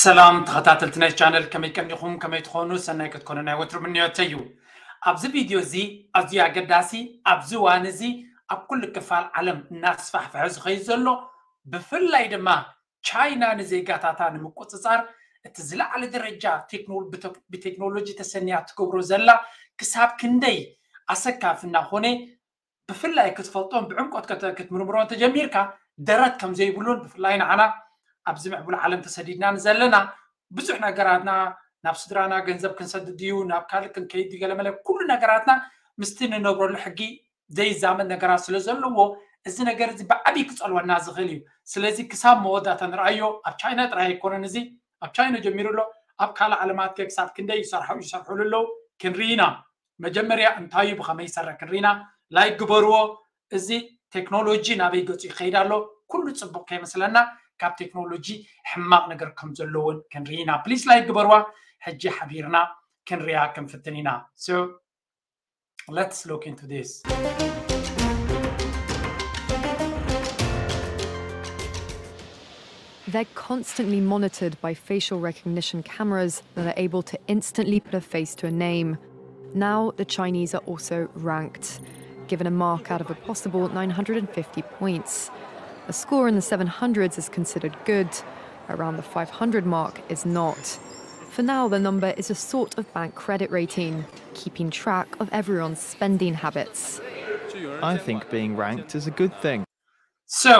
ሰላም ተኸታተልቲ ናይ ቻነል፣ ከመይ ቀኒኹም? ከመይ ትኾኑ? ሰናይ ክትኮኑ ናይ ወትሩ ምንዮተይ እዩ። ኣብዚ ቪድዮ እዚ ኣዝዩ ኣገዳሲ፣ ኣብዚ እዋን እዚ ኣብ ኩሉ ክፋል ዓለም እናስፋሕፈሐ ዝኸይድ ዘሎ፣ ብፍላይ ድማ ቻይና ንዜጋታታ ንምቁጽጻር እቲ ዝለዓለ ደረጃ ቴክኖ-፣ ብተ-፣ ብቴክኖሎጂ ተሰንያ ትገብሮ ዘላ ክሳብ ክንደይ ኣሰካፊ እናኾነ ብፍላይ ክትፈልጦን ብዕምቆት ከተ-፣ ክትምርምሮ እንተጀሚርካ ደረት ከም ዘይብሉን ብፍላይ ንዓና ኣብዚ ምዕቡል ዓለም ተሰዲድና ንዘለና ብዙሕ ነገራትና ናብ ስድራና ገንዘብ ክንሰድድ እዩ፣ ናብ ካልእ ክንከይድ ገለመለ ኩሉ ነገራትና ምስቲ ንነብረሉ ሕጊ ዘይዛመድ ነገራት ስለ ዘለዎ እዚ ነገር እዚ ብዓብዪ ክጸልወና ዝኽእል እዩ። ስለዚ ክሳብ መወዳእታ ንርኣዮ። ኣብ ቻይና ጥራይ ኣይኮነን እዚ፣ ኣብ ቻይና ጀሚሩ ኣሎ፣ ኣብ ካልእ ዓለማት ከ ክሳብ ክንደይ ይሰርሑ ይሰርሑሉ ኣለዉ ክንርኢ ኢና። መጀመርያ እንታይ እዩ ብኸመይ ይሰርሕ ክንርኢ ኢና። ላይክ ግበርዎ። እዚ ቴክኖሎጂ ናበይ ገጹ ይኸይድ ኣሎ? ኩሉ ጽቡቕ ከይመስለና ካብ ቴክኖሎጂ ሕማቕ ነገር ከም ዘለውን ክንርኢ ኢና። ፕሊስ ላይክ ግበርዋ። ሕጂ ሓቢርና ክንሪኣ ክንፍትን ኢና። So let's look into this. They're constantly monitored by facial recognition cameras that are able to instantly put a face to a name. Now, the Chinese are also ranked, given a mark out of a possible nine hundred and fifty points. A score in the seven hundreds is considered good. Around the five hundred mark is not. For now, the number is a sort of bank credit rating, keeping track of everyone's spending habits. I think being ranked is a good thing. So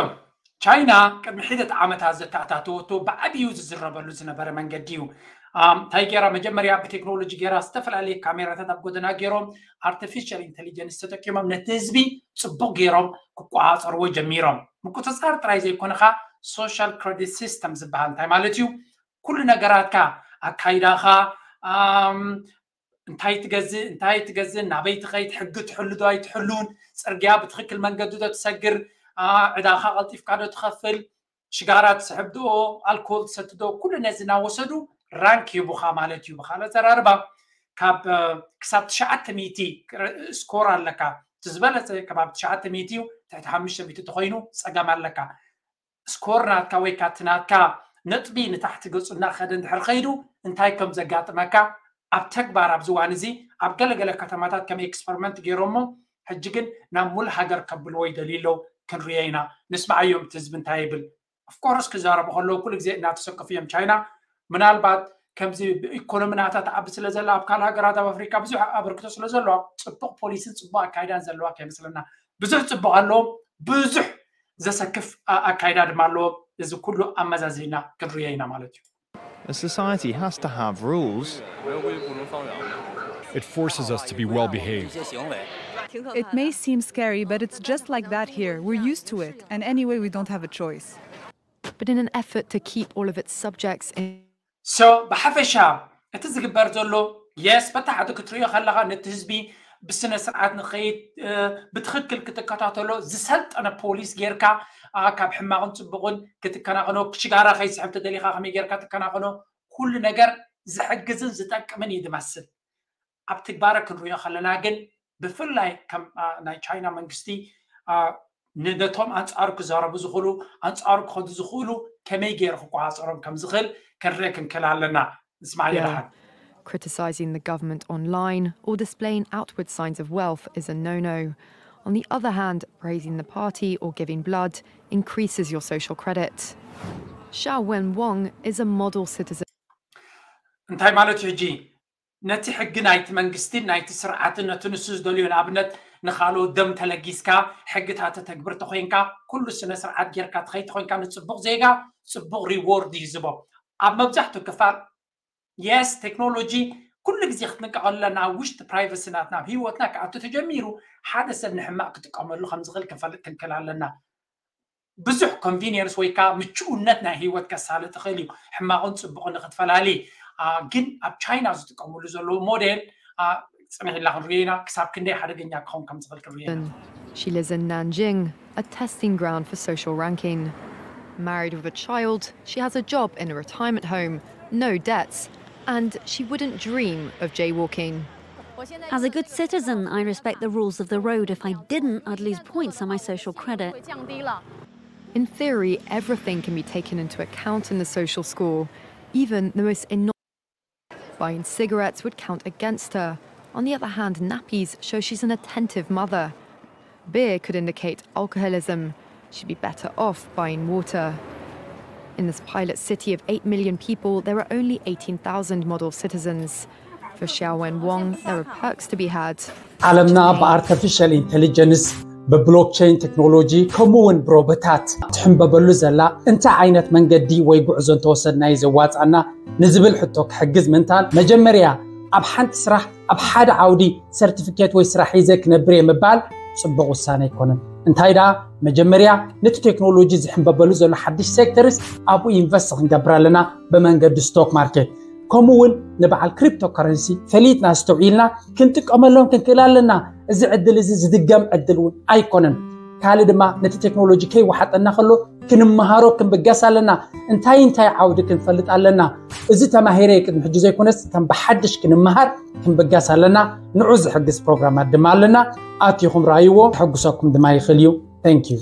ቻይና ቅድሚ ሒደት ዓመታት ዘተኣታተወቶ ብዓብዩ ዝዝረበሉ ዝነበረ መንገዲ እዩ። ኣም፣ እንታይ ገይራ? መጀመርያ ብቴክኖሎጂ ገይራ ዝተፈላለየ ካሜራታት ኣብ ጎደና ገይሮም ኣርቲፊሻል ኢንቴሊጀንስ ተጠቂሞም ነቲ ህዝቢ ጽቡቕ ገይሮም ክቆጻጸርዎ ጀሚሮም። ምቁጽጻር ጥራይ ዘይኮነ ኸኣ ሶሻል ክሬዲት ሲስተም ዝበሃል እንታይ ማለት እዩ? ኩሉ ነገራትካ፣ ኣካይዳኻ፣ ኣም፣ እንታይ ትገዝእ እንታይ ትገዝእ፣ ናበይ ትኸይድ፣ ሕጊ ትሕሉ ዶ ኣይትሕሉን፣ ጽርግያ ብትኽክል መንገዲ ዶ ትሰግር፣ ኣ፣ ዕዳኻ ቀልጢፍካ ዶ ትኸፍል፣ ሽጋራ ትስሕብ ዶ፣ ኣልኮል ትሰቲ ዶ፣ ኩሉ ነዚ እናወሰዱ ራንክ ይህቡኻ ማለት እዩ። ብኻልእ ኣዘራርባ ካብ እ፣ ክሳብ ትሽዓተ ሚእቲ ስኮር ኣለካ። እቲ ዝበለጸ ከባቢ ትሽዓተ ሚእቲ እዩ። ትሕቲ ሓሙሽተ ሚእቲ ተኾይኑ ጸገም ኣለካ። ስኮር ናትካ ወይ ከዓ እቲ ናትካ ነጥቢ ንታሕቲ ገጹ እናኸደ እንድሕር ኸይዱ እንታይ ከም ዘጋጥመካ ኣብ ተግባር ኣብዚ እዋን እዚ ኣብ ገለገለ ከተማታት ከም ኤክስፐሪመንት ገይሮሞ፣ ሕጂ ግን ናብ ሙሉእ ሃገር ከብልዎ ይደልዩ ኣለዉ። ክንሪኦ ኢና። ንስምዓዮም እቲ ህዝቢ እንታይ ይብል። ኦፍኮርስ ክዛረቡ ከለዉ ኩሉ ግዜ እናተሰከፉ እዮም። ቻይና ምናልባት ከምዚ ብኢኮኖሚ ናታ ትዓቢ ስለ ዘላ ኣብ ካልእ ሃገራት ኣብ ኣፍሪካ ብዙሕ ኣበርክቶ ስለ ዘለዋ ጽቡቕ ፖሊስን ጽቡቕ ኣካይዳን ዘለዋ ከይመስለና። ብዙሕ ጽቡቕ ኣለዎም፣ ብዙሕ ዘሰክፍ ኣ-፣ ኣካይዳ ድማ ኣለዎም። እዚ ኩሉ ኣመዛዚና ክንሪኦ ኢና ማለት እዩ። A society has to have rules. It forces us to be well behaved. It may seem scary, but it's just like that here. We're used to it, and anyway, we don't have a choice. But in an effort to keep all of its subjects in So ብሓፈሻ እቲ ዝግበር ዘሎ የስ በታ ሓደ ክትሪኦ ከለኻ ነቲ ህዝቢ ብስነ ስርዓት ንኸይድ እ፣ ብትኽክል ክትከታተሎ ዝሰልጠነ ፖሊስ ጌርካ ኣ፣ ካብ ሕማቕን ፅቡቕን ክትከናኸኖ፣ ሽጋራ ከይስሕብ ተደሊኻ ከመይ ጌርካ ትከናኸኖ፣ ኩሉ ነገር ዝሕግዝን ዝጠቅምን እዩ ዝመስል። ኣብ ትግባረ ክንሪኦ ከለና ግን ብፍላይ ከም ኣ፣ ናይ ቻይና መንግስቲ ኣ፣ ነቶም ኣንፃሩ ክዛረቡ ዝኽእሉ ኣንፃሩ ክኸዱ ዝኽእሉ ከመይ ገይሩ ክቆፃፀሮም ከም ዝኽእል ክንርኢ ክንክእል ኣለና። ንስማዕ Yeah. ይልሃል። Criticizing the government online or displaying outward signs of wealth is a no no. On the other hand, praising the party or giving blood increases your social credit. Xiao Wen Wang is a model citizen. እንታይ ማለት እዩ? ሕጂ ነቲ ሕጊ ናይቲ መንግስቲን ናይቲ ስርዓትን ነቲ ንሱ ዝደልዮ፣ ንኣብነት ንኻልኦት ደም ተለጊስካ ሕግታት ተተግብር ተኾይንካ፣ ኩሉ ስነ ስርዓት ጌርካ ትኸይድ ተኾይንካ፣ ንፅቡቕ ዜጋ ፅቡቕ ሪዎርድ ይህዝቦ። ኣብ መብዛሕትኡ ክፋል የስ ቴክኖሎጂ ኩሉ ግዜ ክትንቀቐሉ ኣለና። ኣብ ውሽጢ ፕራይቨሲ ናትና ኣብ ህይወትና ክኣቱ ተጀሚሩ ሓደ ሰብ ንሕማቕ ክጥቀመሉ ከም ዝኽእል ክንፈልጥ ክንክእል ኣለና። ብዙሕ ኮንቪኒየንስ ወይ ከዓ ምቹእነት ናይ ህይወት ከሳልጥ ይኽእል እዩ። ሕማቕን ፅቡቕን ንክትፈላሊ ኣ፣ ግን ኣብ ቻይና ዝጥቀምሉ ዘለዉ ሞዴል ኣ፣ ፅንሕ ኢልና ክንሪኦ ኢና። ክሳብ ክንደይ ሓደገኛ ክኸውን ከም ዝኽእል ክንሪኦ ኢና። She lives in Nanjing, a testing ground for social ranking. Married with a child, she has a job in a retirement home, no debts, and she wouldn't dream of jaywalking. As a good citizen, I respect the rules of the road. If I didn't, I'd lose points on my social credit. In theory, everything can be taken into account in the social score, Even the most enormous buying cigarettes would count against her. On the other hand, nappies show she's an attentive mother. Beer could indicate alcoholism. She'd be better off buying water. In this pilot city of eight million people, there are only eighteen thousand model citizens. For Xiaowen Wang, there are perks to be had. ዓለምና ብኣርቲፊሻል ኢንቴሊጀንስ፣ ብብሎክቸይን ቴክኖሎጂ፣ ከምኡ እውን ብሮቦታት ትሕንበበሉ ዘላ፣ እንታይ ዓይነት መንገዲ ወይ ጉዕዞ እንተወሰድናዮ ዘዋፅኣና ንዝብል ሕቶ ክሕግዝ ምእንታን፣ መጀመርያ ኣብ ሓንቲ ስራሕ ኣብ ሓደ ዓውዲ ሰርቲፊኬት ወይ ስራሕ ሒዘ ክነብር እየ ምባል ፅቡቕ ውሳነ ኣይኮነን። እንታይ ደኣ፣ መጀመርያ ነቲ ቴክኖሎጂ ዝሕንበበሉ ዘሎ ሓድሽ ሴክተርስ ኣብኡ ኢንቨስት ክንገብር ኣለና፣ ብመንገዲ ስቶክ ማርኬት። ከምኡ እውን ንበዓል ክሪፕቶ ከረንሲ ፈሊጥና ኣስተውዒልና ክንጥቀመሎም ክንክእል ኣለና። እዚ ዕድል እዚ ዝድገም ዕድል እውን ኣይኮነን። ካልእ ድማ ነቲ ቴክኖሎጂ ከይወሓጠና ከሎ ክንመሃሮ ክንብገስ ኣለና። እንታይ እንታይ ዓውዲ ክንፈልጥ ኣለና። እዚ ተማሂረ ቅድሚ ሕጂ ዘይኮነስ ከም ብሓድሽ ክንመሃር ክንብገስ ኣለና። ንዑ ዝሕግዝ ፕሮግራማት ድማ ኣለና። ኣትኹም ረኣይዎ፣ ክሕግሰኩም ድማ ይኽእል እዩ። Thank you።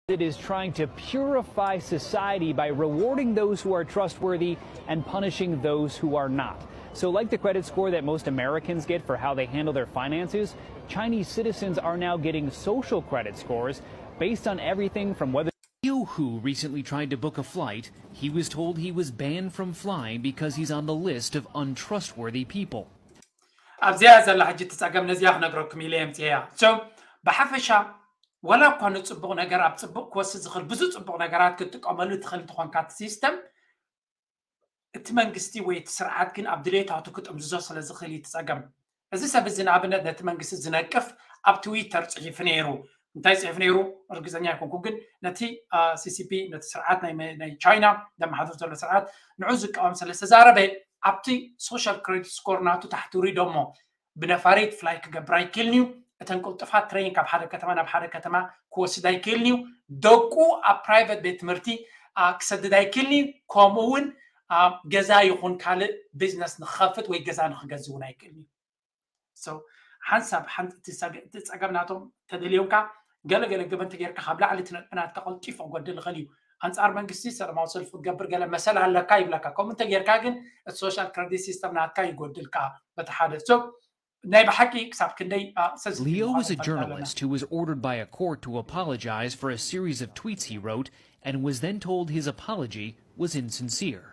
It is trying to purify society by rewarding those who are trustworthy and punishing those who are not. So, like the credit score that most Americans get for how they handle their finances, Chinese citizens are now getting social credit scores based on everything from whether Liu Hu recently tried to book a flight. He was told he was banned from flying because he's on the list of untrustworthy people. ኣብዚኣ ዘላ ሕጂ እቲ ጸገም ነዚኣ ክነግረኩም ኢለ የምፅያ። So ብሓፈሻ ወላ እኳ ንፅቡቕ ነገር ኣብ ፅቡቕ ክወስድ ዝኽእል ብዙ ፅቡቕ ነገራት ክትጥቀመሉ ትኽእል እንተኾንካ እቲ ሲስተም፣ እቲ መንግስቲ ወይ እቲ ስርዓት ግን ኣብ ድሌታቱ ክጥምዝዞ ስለ ዝኽእል እዩ እቲ ጸገም። እዚ ሰብ እዚ ንኣብነት ነቲ መንግስቲ ዝነቅፍ ኣብ ትዊተር ጽሒፉ ነይሩ። እንታይ ጽሒፉ ነይሩ ርግጸኛ ኣይኮንኩ፣ ግን ነቲ ሲሲፒ፣ ነቲ ስርዓት ናይ ቻይና ዘመሓድር ዘሎ ስርዓት ንዑ ዝቃወም ስለ ዝተዛረበ ኣብቲ ሶሻል ክሬዲት ስኮር ናቱ ታሕቲ ውሪዶ እሞ ብነፋሪት ፍላይ ክገብር ኣይክእልን እዩ። እተን ቅልጡፋት ትሬን ካብ ሓደ ከተማ ናብ ሓደ ከተማ ክወስድ ኣይክእልን እዩ። ደቁ ኣብ ፕራይቨት ቤት ትምህርቲ ክሰድድ ኣይክእልን እዩ። ከምኡ እውን ገዛ ይኹን ካልእ ቢዝነስ ንክኸፍት ወይ ገዛ ንክገዝ እውን ኣይክእልን እዩ። ሓንሳብ ሓንቲ እቲ ጸገም ናቶም ተደልዮምካ ገለ ገለ ገበን ተጌርካ ካብ ላዕሊ እቲ ነጥቢ ናትካ ቀልጢፉ ክጎድል ይኽእል እዩ። ኣንጻር መንግስቲ ሰላማዊ ሰልፊ ክትገብር ገለ መሰል ኣለካ ይብለካ። ከምኡ እንተጌርካ ግን እቲ ሶሻል ክሬዲት ሲስተም ናትካ ይጎድልካ በቲ ሓደ። So ናይ ብሓቂ ክሳብ ክንደይ Liu is a journalist who was ordered by a court to apologize for a series of tweets he wrote and was then told his apology was insincere.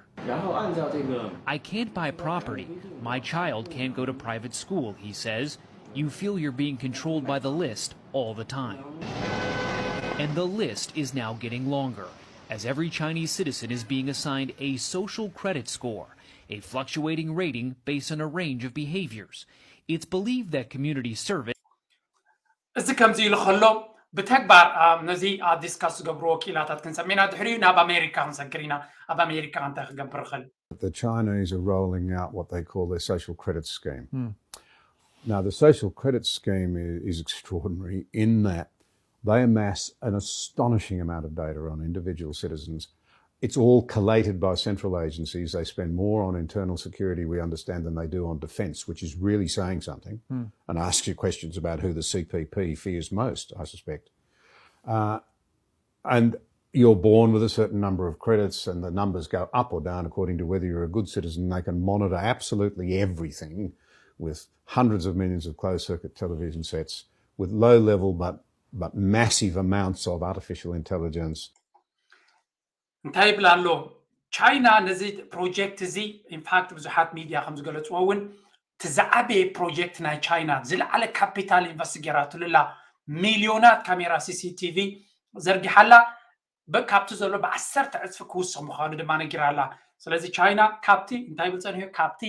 I can't buy property. My child can't go to private school, he says. You feel you're being controlled by the list all the time. And the list is now getting longer, as every Chinese citizen is being assigned a social credit score, a fluctuating rating based on a range of behaviors. It's believed that community service እዚ ከምዚ ኢሉ ከሎ ብተግባር ነዚ ዲስካስ ዝገብሩ ወኪላታት ክንሰምዕ ኢና። ድሕሪኡ ናብ ኣሜሪካ ክንሰግር ኢና። ኣብ ኣሜሪካ እንታይ ክገብር ይኽእል? The Chinese are rolling out what they call their social credit scheme. Now, the social credit scheme is extraordinary in that they amass an astonishing amount of data on individual citizens. It's all collated by central agencies. They spend more on internal security, we understand, than they do on defence, which is really saying something, and asks you questions about who the C P P fears most, I suspect. Uh, and you're born with a certain number of credits, and the numbers go up or down according to whether you're a good citizen. They can monitor absolutely everything with hundreds of millions of closed circuit television sets, with low level but, but massive amounts of artificial intelligence. እንታይ ይብል ኣሎ? ቻይና ነዚ ፕሮጀክት እዚ ኢንፋክት ብዙሓት ሚድያ ከም ዝገለፅዎ እውን እቲ ዝዓበየ ፕሮጀክት ናይ ቻይና ዝለዓለ ካፒታል ኢንቨስት ገይራትሉ ኣላ። ሚልዮናት ካሜራ ሲሲቲቪ ዘርጊሓላ። ካብቲ ዘሎ ብዓሰርተ ዕፅፊ ክውስኽ ምዃኑ ድማ ነጊራ ኣላ። ስለዚ ቻይና ካብቲ እንታይ ይብል ፀኒሑ፣ ካብቲ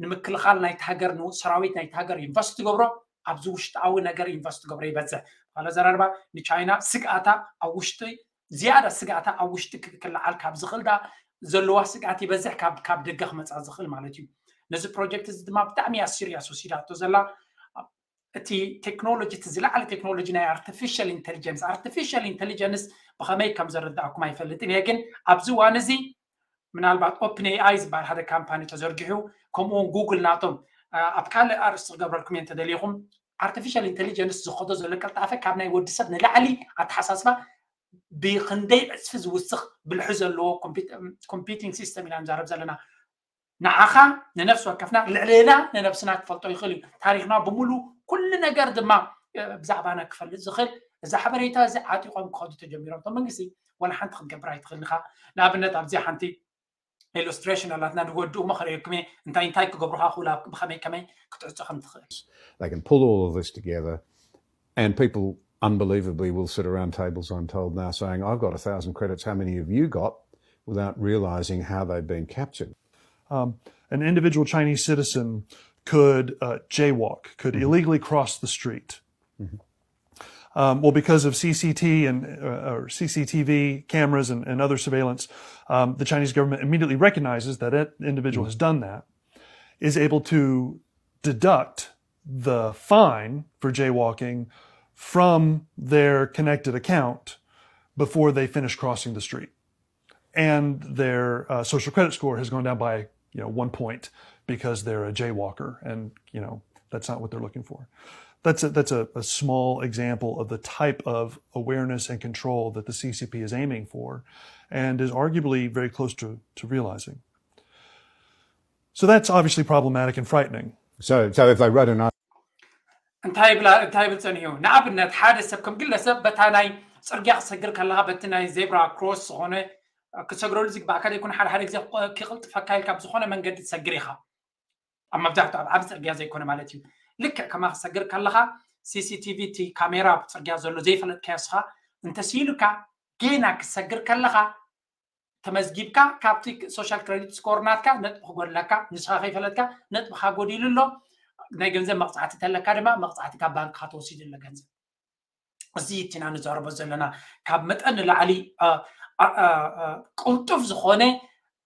ንምክልኻል ናይቲ ሃገር፣ ሰራዊት ናይቲ ሃገር ኢንቨስት ትገብሮ ኣብዚ ውሽጣዊ ነገር ኢንቨስት ትገብሮ ይበዝሕ። ካልእ ዘረባ ንቻይና ስግኣታ ኣብ ውሽጢ ዝያዳ ስግኣታ ኣብ ውሽጢ ክልዓል ካብ ዝኽእል ዳ ዘለዋ ስግኣት ይበዝሕ ካብ ካብ ደገ ክመፃ ዝኽእል ማለት እዩ። ነዚ ፕሮጀክት እዚ ድማ ብጣዕሚ እያ ሲሪያስ ወሲዳቶ ዘላ። እቲ ቴክኖሎጂ እቲ ዝለዓለ ቴክኖሎጂ ናይ ኣርቲፊሻል ኢንቴሊጀንስ ኣርቲፊሻል ኢንቴሊጀንስ ብኸመይ ከም ዘረዳእኩም ኣይፈልጥን እየ፣ ግን ኣብዚ እዋን እዚ ምናልባት ኦፕን ኤኣይ ዝበሃል ሓደ ካምፓኒ ተዘርጊሑ ከምኡ እውን ጉግል ናቶም ኣብ ካልእ ኣርእስቲ ክገብረልኩም እየ እንተደሊኹም ኣርቲፊሻል ኢንቴሊጀንስ ዝኸዶ ዘሎ ቅልጣፈ ካብ ናይ ወዲ ሰብ ንላዕሊ ኣተሓሳስባ ብክንደይ ዕፅፊ ዝውስኽ ብልሒ ዘለዎ computing system ኢና ንዛረብ ዘለና። ንዓኻ ንነፍሲ ወከፍና ልዕሌና ንነብስና ክፈልጦ ይኽእል እዩ። ታሪኽና ብምሉ ኩሉ ነገር ድማ ብዛዕባና ክፈልጥ ዝኽእል እዚ ሓበሬታ እዚ ዓጢቖም ክኸዱ ተጀሚሮም። እቶም መንግስቲ ዋላ ሓንቲ ክትገብር ኣይትኽእል ኢኻ። ንኣብነት ኣብዚ ሓንቲ ኢሉስትሬሽን ኣላትና ንወድኡ መኸረየኩም እየ እንታይ እንታይ ክገብሩኻ ክብላ ብኸመይ ከመይ ክትዕጾ ከም ትኽእል። They can pull all of this together and people unbelievably will sit around tables, I'm told now, saying, I've got a thousand credits, how many have you got? Without realizing how they've been captured. Um, an individual Chinese citizen could uh, jaywalk, could mm-hmm. illegally cross the street. Mm-hmm. Um, well, because of C C T and uh, or C C T V cameras and, and other surveillance, um, the Chinese government immediately recognizes that that individual mm-hmm. has done that, is able to deduct the fine for jaywalking from their connected account before they finish crossing the street. And their uh, social credit score has gone down by you know one point because they're a jaywalker, and you know that's not what they're looking for. That's a, that's a, a small example of the type of awareness and control that the C C P is aiming for, and is arguably very close to, to realizing. So that's obviously problematic and frightening. So, so if they wrote an እንታይ ይብል እንታይ ይብል ጸኒሑ? ንኣብነት ሓደ ሰብ ከም ግለሰብ በታ ናይ ጽርግያ ክሰግር ከለኻ በቲ ናይ ዜብራ ክሮስ ዝኾነ ክሰግረሉ ዝግባእካ ዘይኮነ ሓደ ሓደ ግዜ ክቕልጥፈካ ኢልካ ብዝኾነ መንገዲ ትሰግር ኢኻ። ኣብ መብዛሕትኡ ኣብ ዓብ ጽርግያ ዘይኮነ ማለት እዩ። ልክዕ ከማ ክሰግር ከለኻ ሲሲቲቪ እቲ ካሜራ ኣብ ጽርግያ ዘሎ ዘይፈለጥካዮ እስኻ እንተስኢሉካ ጌና ክሰግር ከለኻ ተመዝጊብካ ካብቲ ሶሻል ክሬዲት ስኮር ናትካ ነጥቢ ክጎድለካ ንስኻ ከይፈለጥካ ነጥብኻ ጎዲሉ ኣሎ። ናይ ገንዘብ መቕፃዕቲ ተለካ ድማ መቕፃዕቲ ካብ ባንክኻ ተወሲዱ ኣሎ ገንዘብ። እዚ እቲና ንዛረቦ ዘለና ካብ መጠን ንላዕሊ ቅልጡፍ ዝኾነ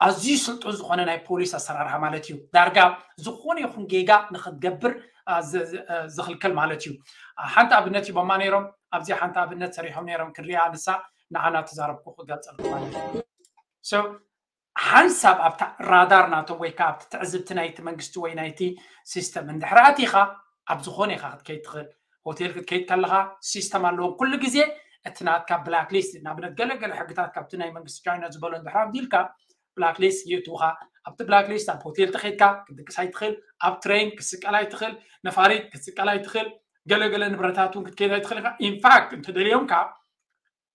ኣዝዩ ስልጡን ዝኾነ ናይ ፖሊስ ኣሰራርሓ ማለት እዩ። ዳርጋ ዝኾነ ይኹን ጌጋ ንክትገብር ዝኽልከል ማለት እዩ። ሓንቲ ኣብነት ሂቦማ ነይሮም ኣብዚ ሓንቲ ኣብነት ሰሪሖም ነይሮም ክንሪኣ ንሳ ንዓና ተዛረብኩ ክገልፀልኩ ማለት እዩ። ሓንሳብ ኣብታ ራዳር ናቶም ወይ ከዓ ኣብቲ ትዕዝብቲ ናይቲ መንግስቲ ወይ ናይቲ ሲስተም እንድሕር ኣቲኻ ኣብ ዝኾነ ኢኻ ክትከይድ ትኽእል። ሆቴል ክትከይድ ከለኻ ሲስተም ኣለዎም ኩሉ ግዜ እቲ ናትካ ብላክ ሊስት ንኣብነት ገለገለ ሕግታት ካብቲ ናይ መንግስቲ ቻይና ዝበሎ እንድሕር ኣብዲልካ ብላክ ሊስት ይእትውኻ። ኣብቲ ብላክ ሊስት ኣብ ሆቴል ተኸይድካ ክትድቅስ ኣይትኽእል፣ ኣብ ትሬን ክትስቀል ኣይትኽእል፣ ነፋሪት ክትስቀል ኣይትኽእል፣ ገለገለ ንብረታት እውን ክትከይድ ኣይትኽእል ኢኻ። ኢንፋክት እንተደልዮምካ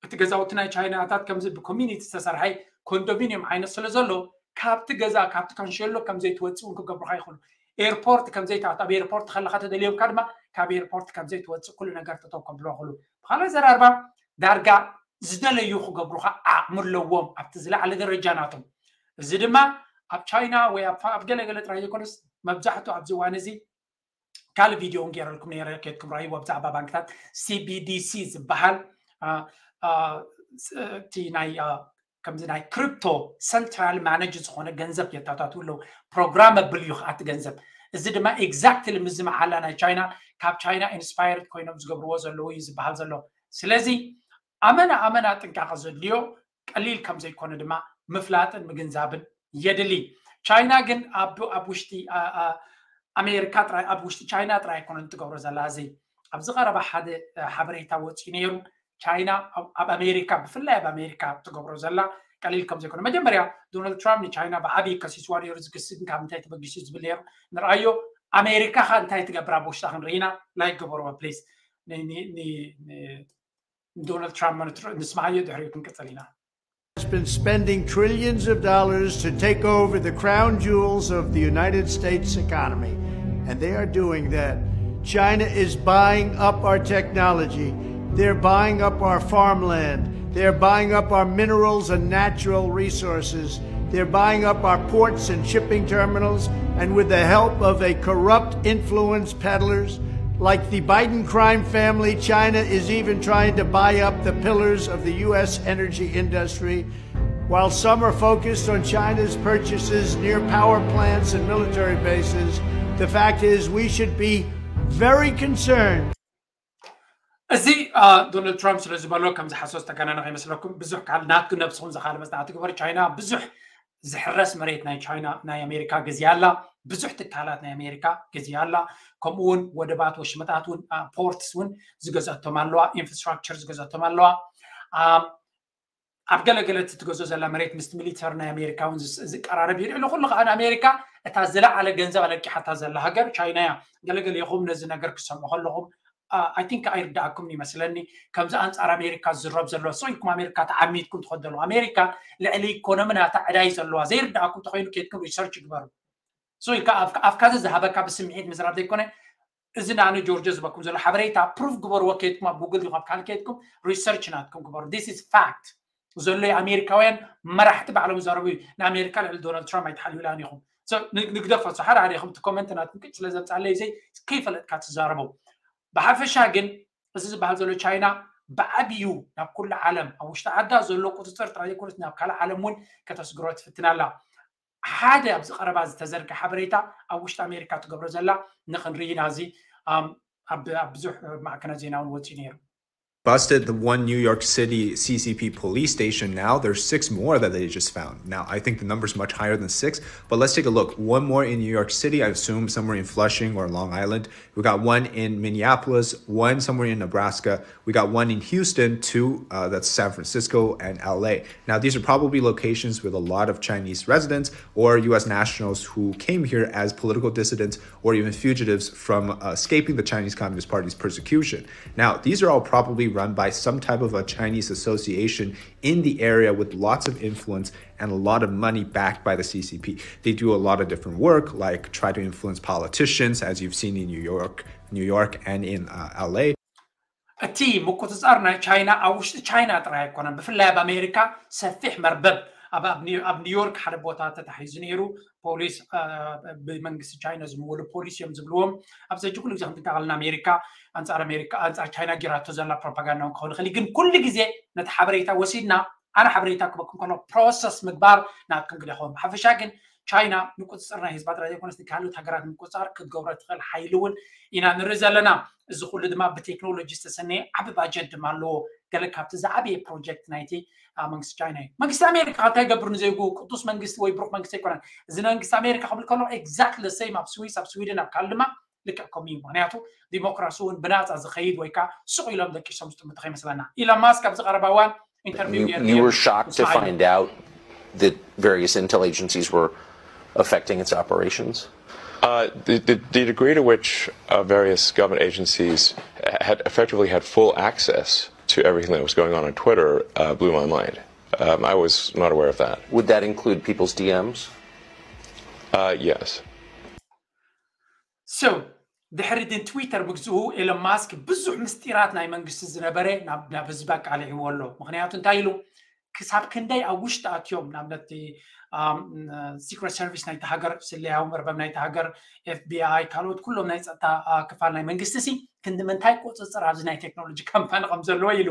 እቲ ገዛውቲ ናይ ቻይናታት ከምዚ ብኮሚኒቲ ዝተሰርሐ ኮንዶሚኒየም ዓይነት ስለ ዘሎ ካብቲ ገዛ ካብቲ ካንሸሎ ከምዘይትወፅእ እውን ክገብሩካ ይኽእሉ። ኤርፖርት ከምዘይትኣቱ ኣብ ኤርፖርት ከለካ ተደልዮምካ ድማ ካብ ኤርፖርት ከምዘይትወፅእ ኩሉ ነገር ተተው ከብሎ ይኽእሉ። ብካልእ ዘራርባ ዳርጋ ዝደለዩ ክገብሩካ ዓቕሚ ኣለዎም ኣብቲ ዝለዓለ ደረጃ ናቶም። እዚ ድማ ኣብ ቻይና ወይ ኣብ ገለገለ ጥራይ ዘይኮነስ መብዛሕትኡ ኣብዚ እዋን እዚ ካልእ ቪድዮ እውን ገይረልኩም ነይረ ከድኩም ራእይዎ ብዛዕባ ባንክታት ሲቢዲሲ ዝበሃል እቲ ናይ ከምዚ ናይ ክሪፕቶ ሰንትራል ማነጅ ዝኾነ ገንዘብ የታታቱ ኣለዉ። ፕሮግራመብል እዩ ከኣቲ ገንዘብ። እዚ ድማ ኤግዛክትሊ ምዚ መዓላ ናይ ቻይና ካብ ቻይና ኢንስፓየርድ ኮይኖም ዝገብርዎ ዘለዉ እዩ ዝበሃል ዘሎ። ስለዚ ኣመና ኣመና ጥንቃቐ ዘድልዮ ቀሊል ከም ዘይኮነ ድማ ምፍላጥን ምግንዛብን የድሊ። ቻይና ግን ኣብ ውሽጢ ኣሜሪካ ጥራይ ኣብ ውሽጢ ቻይና ጥራይ ኣይኮነን ትገብሮ ዘላ። እዚ ኣብዚ ቀረባ ሓደ ሓበሬታ ወፂኡ ነይሩ። ቻይና ኣብ ኣሜሪካ ብፍላይ ኣብ ኣሜሪካ ትገብሮ ዘላ ቀሊል ከም ዘይኮነ መጀመርያ ዶናልድ ትራምፕ ንቻይና ብዓብዪ ከሲስዋ ነይሩ። ዝክሲ ግን ካብ እንታይ ተበጊሱ ዝብል ነይሩ ንርኣዮ። ኣሜሪካ ከ እንታይ ትገብር ኣብ ውሽጣ ክንርኢና ላይክ ገበርዎ ፕሊስ። ዶናልድ ትራምፕ ንስማዓዮ ድሕሪኡ ክንቅፅል ኢና። Has been spending trillions of dollars to take over the crown jewels of the United States economy. And they are doing that. China is buying up our technology. They're buying up our farmland. They're buying up our minerals and natural resources. They're buying up our ports and shipping terminals. And with the help of a corrupt influence peddlers, like the Biden crime family, China is even trying to buy up the pillars of the U S energy industry. While some are focused on China's purchases near power plants and military bases, the fact is we should be very concerned. እዚ ዶናልድ ትራምፕ ስለ ዝበሎ ከም ዝሓሶ ዝተጋነነ ከይመስለኩም ብዙሕ ካል ናትኩ ነብስኹም ዝኻለ መፅናዕቲ ግበር። ቻይና ብዙሕ ዝሕረስ መሬት ናይ ቻይና ናይ ኣሜሪካ ገዚኣ ኣላ። ብዙሕ ትካላት ናይ ኣሜሪካ ገዚኣ ኣላ። ከምኡ እውን ወደባት ወሽመጣት እውን ፖርትስ እውን ዝገዘቶም ኣለዋ። ኢንፍራስትራክቸር ዝገዘቶም ኣለዋ። ኣብ ገለገለ እቲ ትገዝኦ ዘላ መሬት ምስቲ ሚሊተሪ ናይ ኣሜሪካ እውን ዝስ- ዝቀራረብ እዩ። ልዕሊ ኩሉ ከዓ ንኣሜሪካ እታ ዝለዓለ ገንዘብ ኣለቂሓታ ዘላ ሃገር ቻይና እያ። ገለገለ ኢኹም ነዚ ነገር ክትሰምዑ ከለኹም ኣይ ቲንክ ኣይርዳእኩም ይመስለኒ። ከምዚ ኣንፃር ኣሜሪካ ዝዝረብ ዘሎ ስቕ ኢልኩም ኣሜሪካ ተዓሚትኩም ትኸደሉ። ኣሜሪካ ልዕሊ ኢኮኖሚ ናታ ዕዳይ ዘለዋ ዘይርዳእኩም ተኮይኑ ኬድኩም ሪሰርች ግበሩ። ስቕ ኢልካ ኣፍካ ዝሃበካ ብስምዒት ምዝራብ ዘይኮነ እዚ ንኣነ ጆርጆ ዝበኩም ዘሎ ሓበሬታ ፕሩፍ ግበርዎ። ኬድኩም ኣብ ጉግል ይኹን ኣብ ካልእ ኬድኩም ሪሰርች ናትኩም ግበሩ። This is fact። ዘሎ ኣሜሪካውያን መራሕቲ ባዕሎም ይዛረቡ እዩ። ንኣሜሪካ ልዕሊ ዶናልድ ትራምፕ ኣይትሓልዩላን ኢኹም። ንግደፎ ሓደ ሓደ ኢኹም እቲ ኮመንት ናትኩም ቅጭ ስለ ዘምፃለይ ዘይ ከይፈለጥካ ትዛረቡ። ብሓፈሻ ግን እዚ ዝበሃል ዘሎ ቻይና ብዓብዩ ናብ ኩሉ ዓለም ኣብ ውሽጢ ዓዳ ዘሎ ቁፅፅር ጥራይ ዘይኮነስ ናብ ካልእ ዓለም እውን ከተስግሮ ትፍትን ኣላ። ሓደ ኣብዚ ቀረባ ዝተዘርገ ሓበሬታ ኣብ ውሽጢ ኣሜሪካ ትገብሮ ዘላ ንክንርኢ ኢና። እዚ ኣብ ብዙሕ ማዕከናት ዜና እውን ወፂኡ ነይሩ። Busted the one New York City C C P police station now. There's six more that they just found. Now, I think the number's much higher than six, but let's take a look. One more in New York City, I assume somewhere in Flushing or Long Island. We got one in Minneapolis, one somewhere in Nebraska. We got one in Houston, two, uh, that's San Francisco and L A. Now, these are probably locations with a lot of Chinese residents or U S nationals who came here as political dissidents or even fugitives from uh, escaping the Chinese Communist Party's persecution. Now, these are all probably run by some type of a Chinese association in the area with lots of influence and a lot of money backed by the C C P. They do a lot of different work, like try to influence politicians, as you've seen in New York, New York, and in uh, L A. እቲ ምቁፅፃር ናይ ቻይና ኣብ ውሽጢ ቻይና ጥራይ ኣይኮነን። ብፍላይ ኣብ ኣሜሪካ ሰፊሕ መርበብ ኣብ ኒውዮርክ ሓደ ቦታ ተታሒዙ ነይሩ። ፖሊስ ብመንግስቲ ቻይና ዝምወሉ ፖሊስ እዮም ዝብልዎም። ኣብዚ ሕጂ ኩሉ ግዜ ክንጥንቀቕ ኣለና። ኣሜሪካ ኣንፃር ኣሜሪካ ኣንፃር ቻይና ጌራቶ ዘላ ፕሮፓጋንዳ እውን ክኸውን ይኽእል። ግን ኩሉ ግዜ ነቲ ሓበሬታ ወሲድና ኣነ ሓበሬታ ክበኩም ከሎ ፕሮሰስ ምግባር ናትኩም ግደ ይኸውን። ብሓፈሻ ግን ቻይና ንቁፅፅር ናይ ህዝባ ጥራይ ዘይኮነስ ንካልኦት ሃገራት ንምቁፅፃር ክትገብሮ ትኽእል ሓይሊ እውን ኢና ንርኢ ዘለና። እዚ ኩሉ ድማ ብቴክኖሎጂ ዝተሰነየ ዓቢ ባጀት ድማ ኣለዎ። ገለ ካብቲ ዝዓበየ ፕሮጀክት ናይቲ መንግስቲ ቻይና እዩ። መንግስቲ ኣሜሪካ እንታይ ገብር ንዘይጉ ቅዱስ መንግስቲ ወይ ብሩክ መንግስቲ ኣይኮነን። እዚ መንግስቲ ኣሜሪካ ክብል ከሎ ኤግዛክት ሰይም ኣብ ስዊስ ኣብ ስዊድን ኣብ ካልእ ድማ ልክዕ ከምኡ እዩ። ምክንያቱ ዲሞክራሲ እውን ብናፃ ዝኸይድ ወይ ከዓ ስቕ ኢሎም ደቂሶም ዝጥምቱ ከይመስለና። ኢሎን ማስክ ኣብዚ ቀረባ እዋን ኢንተርቪው You were shocked to find out that various intel agencies were affecting its operations? Uh, the, the, the degree to which uh, various government agencies had effectively had full access to everything that was going on on Twitter uh, blew my mind. Um, I was not aware of that. Would that include people's D Ms? Uh, yes. So, ድሕሪ ድን ትዊተር ምግዝኡ ኤሎን ማስክ ብዙሕ ምስጢራት ናይ መንግስቲ ዝነበረ ናብ ህዝቢ ኣቃሊዕዎ ኣሎ። ምክንያቱ እንታይ ኢሉ ክሳብ ክንደይ ኣብ ውሽጢ ኣትዮም ንኣብነት ሲክሬት ሰርቪስ ናይቲ ሃገር ስለያዊ መርበብ ናይቲ ሃገር ኤፍቢኣይ ካልኦት ኩሎም ናይ ፀጥታ ክፋል ናይ መንግስቲ ሲ ክንዲ ምንታይ ቁፅፅር ኣብዚ ናይ ቴክኖሎጂ ካምፓኒ ከም ዘለዎ ኢሉ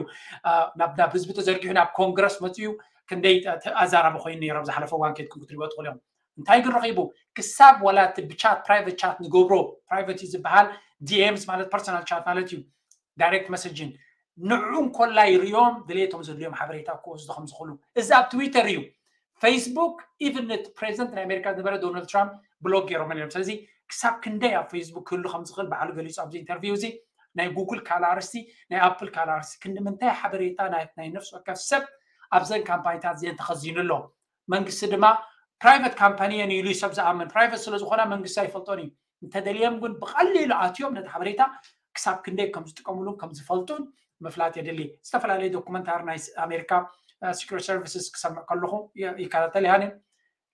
ናብ ናብ ህዝቢ ተዘርጊሑ ናብ ኮንግረስ መፅኡ ክንደይ ኣዛራቢ ኮይኑ ነይሮም ዝሓለፈ እዋን ኬድኩም ክትሪዎ ትኽእሉ እዮም። እንታይ ግን ረኺቡ ክሳብ ዋላ እቲ ብቻት ፕራይቨት ቻት ንገብሮ ፕራይቨት እዩ ዝበሃል ዲኤምስ ማለት ፐርሰናል ቻት ማለት እዩ ዳይሬክት መሰጅን ንዑ እንኮላ ይርዮም ድሌቶም ዘድልዮም ሓበሬታ ክወስዱ ከም ዝኽእሉ እዚ ኣብ ትዊተር እዩ። ፌስቡክ ኢቨን እቲ ፕሬዚደንት ናይ ኣሜሪካ ዝነበረ ዶናልድ ትራምፕ ብሎክ ገይሮም ነይሮም። ስለዚ ክሳብ ክንደይ ኣብ ፌስቡክ ክህሉ ከም ዝኽእል ባዕሉ ገሊፁ ኣብዚ ኢንተርቪው እዚ ናይ ጉግል ካልእ ኣርስቲ ናይ ኣፕል ካልእ ኣርስቲ ክንዲ ምንታይ ሓበሬታ ናይ ነፍሲ ወከፍ ሰብ ኣብዘን ካምፓኒታት እዚአን ተኸዚኑ ኣሎ። መንግስቲ ድማ ፕራይቨት ካምፓኒ እየን ኢሉ ሰብ ዝኣምን ፕራይቨት ስለ ዝኾና መንግስቲ ኣይፈልጦን እዩ። እንተደልዮም ግን ብቐሊሉ ኣትዮም ነቲ ሓበሬታ ክሳብ ክንደይ ከም ዝጥቀምሉን ከም ዝፈልጡን ምፍላጥ የድሊ። ዝተፈላለዩ ዶኩመንታሪ ናይ ኣሜሪካ ሲክሬት ሰርቪስስ ክሰምዕ ከለኹ ይከታተል እየ።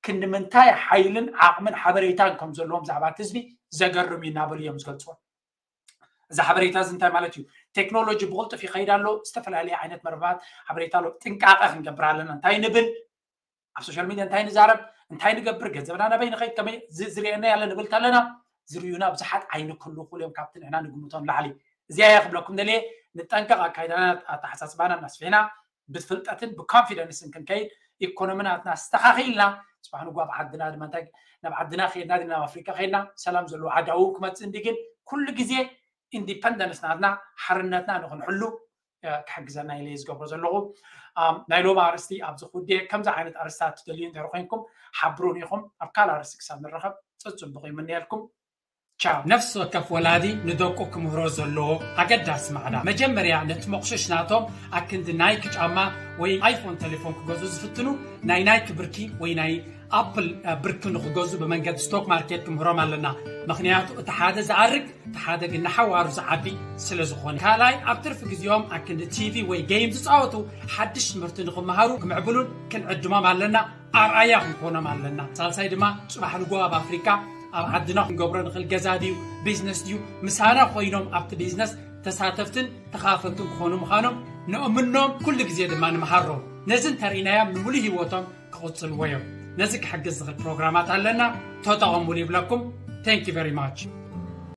ክንዲ ምንታይ ሓይልን ዓቕምን ሓበሬታን ከም ዘለዎም ብዛዕባ እቲ ህዝቢ ዘገርም እዩ እናበሉ እዮም ዝገልፅዎ። እዚ ሓበሬታ እዚ እንታይ ማለት እዩ? ቴክኖሎጂ ብቕልጡፍ ይኸይድ ኣሎ። ዝተፈላለዩ ዓይነት መርበባት ሓበሬታ ኣሎ። ጥንቃቐ ክንገብር ኣለና። እንታይ ንብል ኣብ ሶሻል ሚድያ እንታይ ንዛረብ እንታይ ንገብር ገንዘብና ናበይ ንኸይድ ከመይ ዝርእየና ያለ ንብል ኣለና። ዝርእዩና ብዙሓት ኣይንክሉ ኩሎም ካብቲ ንሕና ንግምቶም ላዕሊ እዚኣ እያ ክብለኩም ደልየ። ንጠንቀቕ ኣካይዳና ኣተሓሳስባና እናስፊሕና ብፍልጠትን ብኮንፊደንስን ክንከይድ ኢኮኖሚ ናትና ኣስተኻኺልና ፅባሕ ንጉ ኣብ ዓድና ድማ እንታይ ናብ ዓድና ከይድና ናብ ኣፍሪካ ከይድና ሰላም ዘለዎ ዓዳዊ ክመፅእ እንዲ ግን ኩሉ ግዜ ኢንዲፐንደንስ ናትና ሓርነትና ንክንሕሉ ክሕግዘና ኢለ ዝገብሮ ዘለኹ ናይ ሎም ኣርስቲ ኣብዚ ኩዴ ከምዚ ዓይነት ኣርስታት ትደልዩ እንተ ኮይንኩም ሓብሩን ኢኹም ኣብ ካልእ ኣርስቲ ክሳብ ንረኸብ ፅፅቡቕ ይምንየልኩም። ቻው። ነፍሲ ወከፍ ወላዲ ንደቁ ክምህሮ ዘለዎ ኣገዳሲ ማዕዳ፣ መጀመርያ ነቲ መቑሽሽ ናቶም ኣክንዲ ናይክ ጫማ ወይ ኣይፎን ቴሌፎን ክገዙ ዝፍትኑ ናይ ናይክ ብርኪ ወይ ናይ ኣፕል ብርኪ ንክገዙ ብመንገዲ ስቶክ ማርኬት ክምህሮም ኣለና። ምክንያቱ እቲ ሓደ ዝኣርግ እቲ ሓደ ግን ንሓዋሩ ዝዓቢ ስለ ዝኾነ። ካልኣይ ኣብ ትርፊ ግዜኦም ኣክንዲ ቲቪ ወይ ጌም ዝፃወቱ ሓድሽ ትምህርቲ ንክመሃሩ ክምዕብሉን ክንዕድሞም ኣለና። ኣርኣያ ክንኮኖም ኣለና። ሳልሳይ ድማ ፅባሕ ንጎ ኣብ ኣፍሪካ ኣብ ዓድና ክንገብሮ ንኽእል ገዛ ድዩ ቢዝነስ ድዩ ምሳና ኮይኖም ኣብቲ ቢዝነስ ተሳተፍትን ተኻፈልትን ክኾኑ ምዃኖም ንእምኖም። ኩሉ ግዜ ድማ ንምሃሮም። ነዚ እንተርኢናዮም ንምሉእ ህይወቶም ክቕፅልዎ እዮም። ነዚ ክሕግዝ ዝኽእል ፕሮግራማት ኣለና፣ ተጠቐሙሉ ይብለኩም። Thank you very much።